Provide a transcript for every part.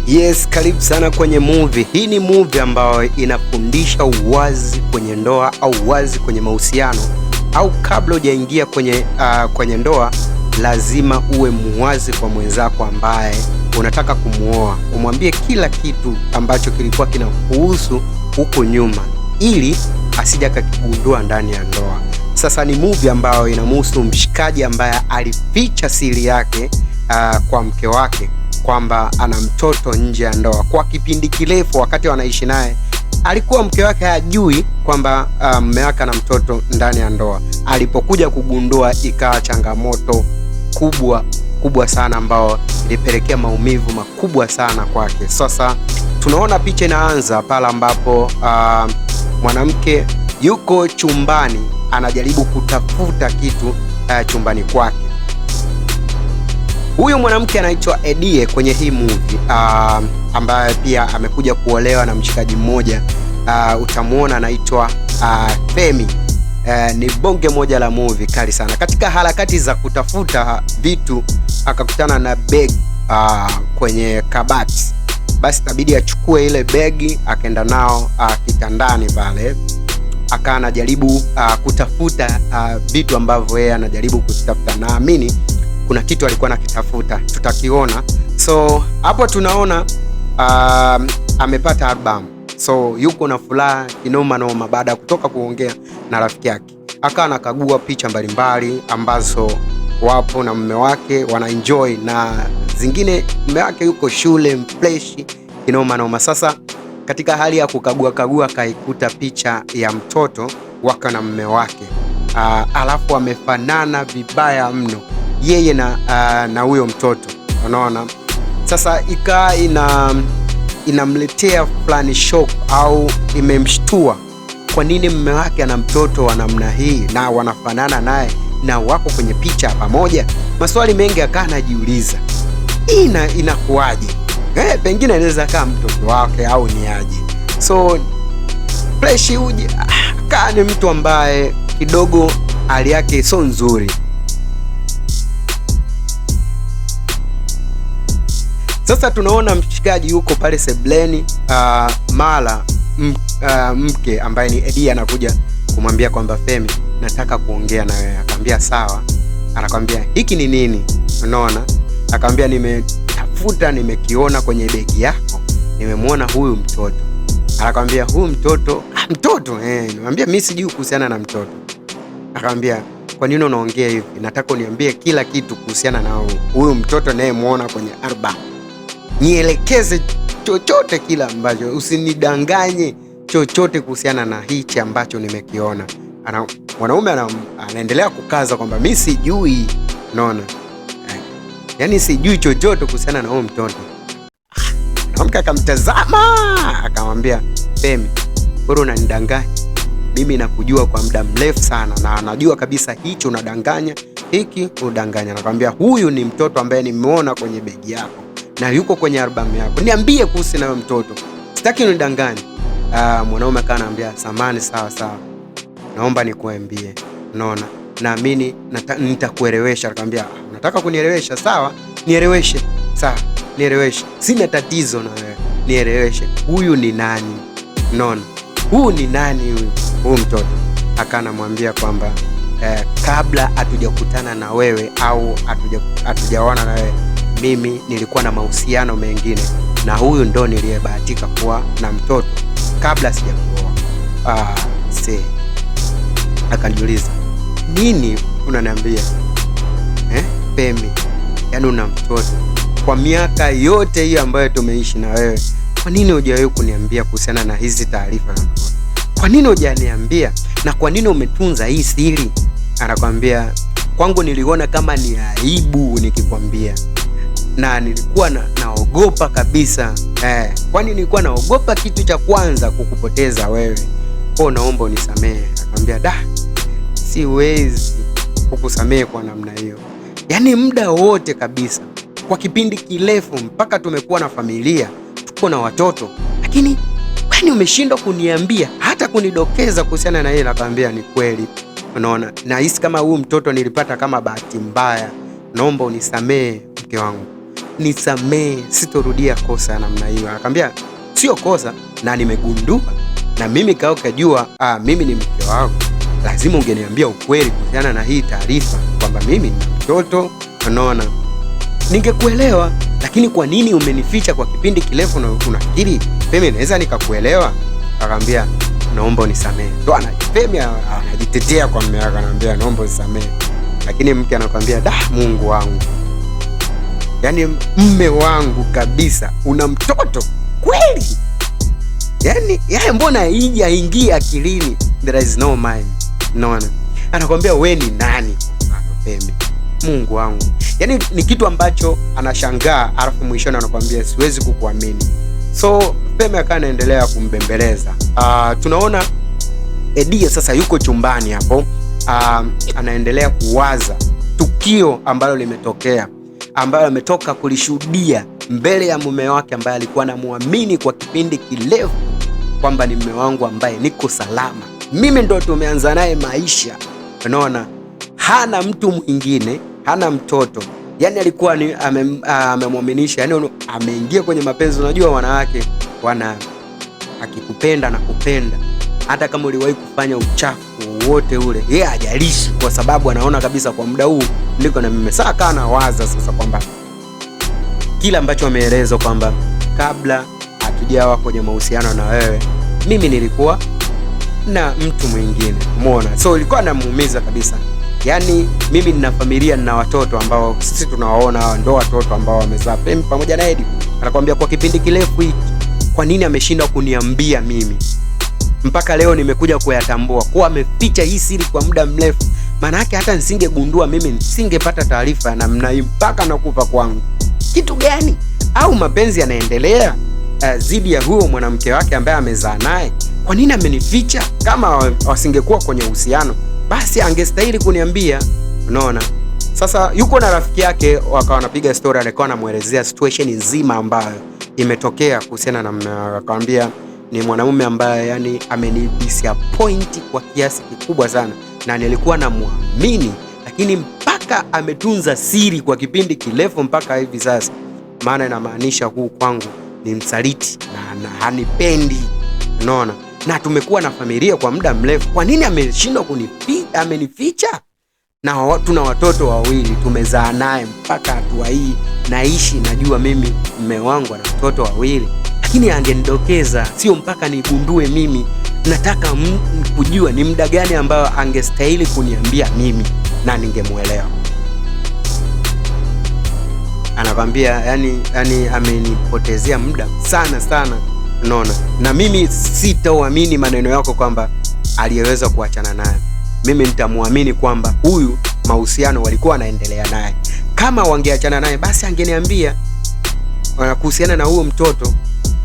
Yes, karibu sana kwenye movie. Hii ni movie ambayo inafundisha uwazi kwenye ndoa au uwazi kwenye mahusiano au kabla hujaingia kwenye ndoa lazima uwe muwazi kwa mwenzako ambaye unataka kumuoa, umwambie kila kitu ambacho kilikuwa kinakuhusu huko nyuma, ili asije akakigundua ndani ya ndoa. Sasa ni movie ambayo inamhusu mshikaji ambaye alificha siri yake kwa mke wake kwamba ana mtoto nje ya ndoa kwa kipindi kirefu. Wakati wanaishi naye alikuwa mke wake hajui kwamba mume wake ana mtoto ndani ya ndoa. Alipokuja kugundua, ikawa changamoto kubwa kubwa sana ambayo ilipelekea maumivu makubwa sana kwake. Sasa tunaona picha inaanza pale ambapo mwanamke yuko chumbani anajaribu kutafuta kitu chumbani kwake. Huyu mwanamke anaitwa Edie kwenye hii movie ambaye pia amekuja kuolewa na mshikaji mmoja utamuona anaitwa Femi. Ni bonge moja la movie kali sana. Katika harakati za kutafuta vitu akakutana na beg kwenye kabati, basi itabidi achukue ile begi akaenda nao kitandani pale, akawa anajaribu kutafuta vitu ambavyo yeye anajaribu kutafuta. Naamini kuna kitu alikuwa anakitafuta, tutakiona. So hapo tunaona amepata album, so yuko na furaha kinoma noma baada ya kutoka kuongea na rafiki yake, akawa anakagua picha mbalimbali ambazo wapo na mume wake wana enjoy, na zingine mume wake yuko shule mfresh kinoma noma. Sasa katika hali ya kukagua kagua akaikuta picha ya mtoto wake na mume wake, alafu amefanana vibaya mno yeye na huyo mtoto, unaona. Sasa ikaa inamletea fulani shock au imemshtua, kwa nini mume wake ana mtoto wa namna hii na wanafanana naye na wako kwenye picha pamoja? Maswali mengi akaa anajiuliza, inakuwaje? Pengine anaweza kaa mtoto wake au ni aje? So fresh uje kaa ni mtu ambaye kidogo hali yake sio nzuri. Sasa tunaona mshikaji yuko pale sebleni, mara mke ambaye ni Eddie anakuja kumwambia kwamba Femi, nataka kuongea na wewe. Akamwambia sawa. Anakwambia hiki ni nini? Unaona? Akamwambia nimetafuta, nimekiona kwenye begi yako, nimemwona huyu mtoto. Anakwambia huyu mtoto, mtoto nimwambia mimi sijui kuhusiana na mtoto. Akamwambia kwa nini unaongea hivi? Nataka uniambie kila kitu kuhusiana na huyu mtoto nayemuona kwenye album. Nielekeze chochote kila ambacho, usinidanganye chochote kuhusiana na hichi ambacho nimekiona. Mwanaume anaendelea kukaza kwamba mimi sijui, unaona? Yaani sijui chochote kuhusiana na huyu mtoto. Mwanamke akamtazama, akamwambia Femi, wewe unanidanganya. Mimi nakujua kwa muda mrefu sana na najua kabisa hicho unadanganya, hiki unadanganya. Nakwambia huyu ni mtoto ambaye nimeona kwenye begi yako na yuko kwenye albamu yako. Niambie kuhusu na mtoto. Sitaki unidanganye. Mwanaume akawa anamwambia samani, sawa sawa. Naomba nikuambie. Unaona? Naamini nitakuelewesha. Akamwambia unataka kunielewesha? Sawa, nieleweshe. Sawa, nieleweshe. Sina tatizo na wewe. Nieleweshe. Huyu ni nani? Unaona? Huyu ni nani huyu? Huyu mtoto. Akanamwambia kwamba kabla hatujakutana na wewe au hatujaoana na wewe, mimi nilikuwa na mahusiano mengine na huyu ndo niliyebahatika kuwa na mtoto kabla sijakuoa. Akaniuliza nini unaniambia? Femi, yaani una mtoto kwa miaka yote hiyo ambayo tumeishi na wewe, kwa nini hujawahi kuniambia kuhusiana na hizi taarifa za mtoto? Kwa nini hujaniambia? Na kwa nini umetunza hii siri? Anakwambia kwangu niliona kama ni aibu nikikwambia, na nilikuwa naogopa kabisa. Kwani nilikuwa naogopa kitu cha kwanza kukupoteza wewe. Kwa naomba unisamehe. Akamwambia da, siwezi kukusamehe kwa namna hiyo. Yaani muda wote kabisa, kwa kipindi kirefu mpaka tumekuwa na familia, tuko na watoto, lakini kwani umeshindwa kuniambia hata kunidokeza kuhusiana na yeye? Akamwambia ni kweli, unaona, nahisi kama huyu mtoto nilipata kama bahati mbaya, naomba unisamehe mke wangu. Nisamee, sitorudia kosa ya namna hiyo. Anakwambia sio kosa, na nimegundua na mimi kao kajua, mimi ni mke wako, lazima ungeniambia ukweli kuhusiana na hii taarifa kwamba mimi ni mtoto, unaona, ningekuelewa. Lakini kwa nini umenificha kwa kipindi kirefu na unafikiri mimi naweza nikakuelewa? Akamwambia naomba unisamehe. Ndo Femi anajitetea kwa mume wake, anamwambia naomba unisamehe, lakini mke anakwambia da, Mungu wangu, yaani mme wangu kabisa, una mtoto kweli? Yaani yeye mbona haija akilini? There is no mind. Unaona, anakwambia we ni nani? Kwa mfano Femi, Mungu wangu, yaani ni kitu ambacho anashangaa, alafu mwishoni anakwambia siwezi kukuamini. So Femi akawa anaendelea kumbembeleza. Tunaona Edia sasa yuko chumbani hapo, anaendelea kuwaza tukio ambalo limetokea, ambalo ametoka kulishuhudia mbele ya mume wake ambaye alikuwa anamuamini kwa kipindi kirefu kwamba ni mume wangu ambaye niko salama, mimi ndo tumeanza naye maisha. Unaona, hana mtu mwingine, hana mtoto, yani alikuwa ni amemwaminisha, yani ameingia kwenye mapenzi. Unajua wanawake wana akikupenda na kupenda hata kama uliwahi kufanya uchafu wowote ule, yeye hajalishi, kwa sababu anaona kabisa kwa muda huu niko na mimi. Sasa kaa nawaza sasa kwamba kila ambacho ameelezwa kwamba kabla hatujawa kwenye mahusiano na wewe, mimi nilikuwa na mtu mwingine, umeona? So ilikuwa namuumiza kabisa. Yaani mimi nina familia, nina watoto ambao sisi tunawaona hawa ndo watoto ambao wamezaa Femi pamoja na Edi. Anakuambia kwa kipindi kirefu hiki, kwa nini ameshindwa kuniambia mimi? Mpaka leo nimekuja kuyatambua kuwa ameficha hii siri kwa muda mrefu. Maana yake hata nisingegundua mimi, nisingepata taarifa ya namna hii mpaka nakufa kwangu. Kitu gani? Au mapenzi yanaendelea dhidi ya huyo mwanamke wake ambaye amezaa naye? Kwa nini amenificha? Kama wasingekuwa kwenye uhusiano, basi angestahili kuniambia. Unaona? Sasa yuko na rafiki yake, wakawa wanapiga story, alikuwa anamuelezea situation nzima ambayo imetokea kuhusiana na, akamwambia ni mwanamume ambaye yani amenidisappoint kwa kiasi kikubwa sana, na nilikuwa namwamini, lakini mpaka ametunza siri kwa kipindi kirefu mpaka hivi sasa, maana inamaanisha huu kwangu ni msaliti na hanipendi. Unaona, na tumekuwa na familia kwa muda mrefu, kwa nini ameshindwa amenificha? Na tuna watoto wawili tumezaa naye mpaka hatua hii naishi, najua mimi mume wangu ana watoto wawili, lakini angenidokeza, sio mpaka nigundue mimi. Nataka kujua ni muda gani ambayo angestahili kuniambia mimi na ningemuelewa. Anakwambia yani amenipotezea muda sana sana, unaona. Na mimi sitauamini maneno yako kwamba aliyeweza kuachana naye. Mimi nitamuamini kwamba huyu mahusiano walikuwa wanaendelea naye. Kama wangeachana naye basi angeniambia kuhusiana na huo mtoto,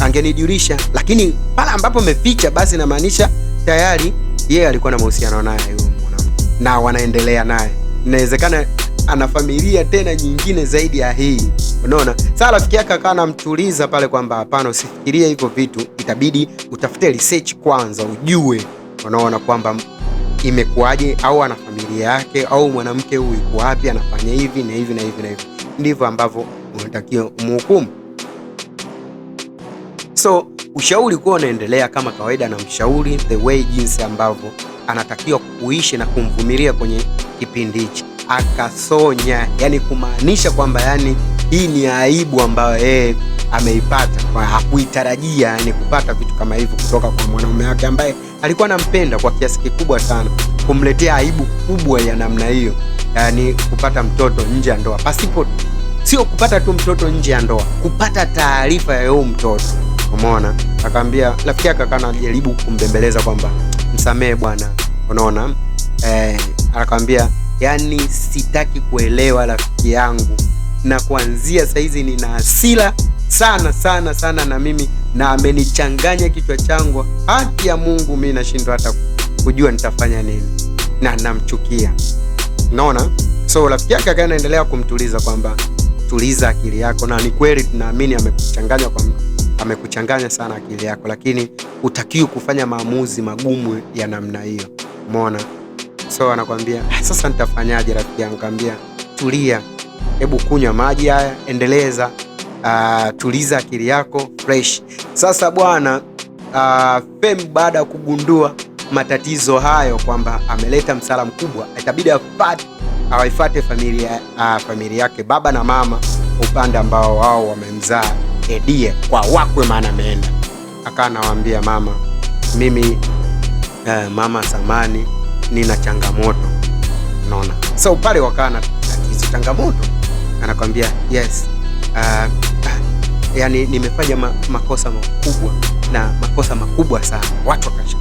angenijulisha. Lakini pale ambapo ameficha, basi inamaanisha tayari yeye alikuwa na mahusiano naye huyo mwanamke na wanaendelea naye. Inawezekana ana familia tena nyingine zaidi ya hii, unaona. Sasa rafiki yake akawa anamtuliza pale kwamba hapana, usifikirie hivyo vitu, itabidi utafute research kwanza ujue, unaona kwamba imekuwaje, au ana familia yake au mwanamke huyu yuko wapi, anafanya hivi na hivi na hivi na hivi. Ndivyo ambavyo unatakiwa umhukumu. So ushauri kuwa unaendelea kama kawaida, na mshauri the way jinsi ambavyo anatakiwa kuishi na kumvumilia kwenye kipindi hichi. Akasonya, yani kumaanisha kwamba yani hii ni aibu ambayo yeye ameipata, kwa hakuitarajia yani kupata vitu kama hivyo kutoka kwa mwanaume wake ambaye alikuwa anampenda kwa kiasi kikubwa sana, kumletea aibu kubwa ya namna hiyo, yani kupata mtoto nje ya ndoa pasipo, sio kupata tu mtoto nje ya ndoa, kupata taarifa ya huyo mtoto. Umeona? Akamwambia rafiki yake, akawa anajaribu kumbembeleza kwamba msamee bwana, unaona akamwambia yani sitaki kuelewa rafiki yangu, na kuanzia saizi nina hasira sana sana sana na mimi, na amenichanganya kichwa changu. Haki ya Mungu, mimi nashindwa hata kujua nitafanya nini na namchukia. Unaona? So rafiki yake akawa anaendelea kumtuliza kwamba tuliza akili yako, na ni kweli tunaamini amekuchanganya kwa amekuchanganya sana akili yako, lakini hutakiwi kufanya maamuzi magumu ya namna hiyo. Umeona? So anakuambia sasa nitafanyaje rafiki yangu? Kaambia tulia, hebu kunywa maji haya, endeleza Tuliza akili yako fresh. Sasa bwana, Femi baada ya kugundua matatizo hayo kwamba ameleta msala mkubwa, itabidi awaifate familia yake baba na mama upande ambao wao wamemzaa Edie kwa wakwe, maana ameenda akawa anawaambia mama, mimi mama samani, nina changamoto unaona. So pale wakawa na tatizo changamoto, anakwambia yes, yani nimefanya makosa makubwa na makosa makubwa sana, watu wakasha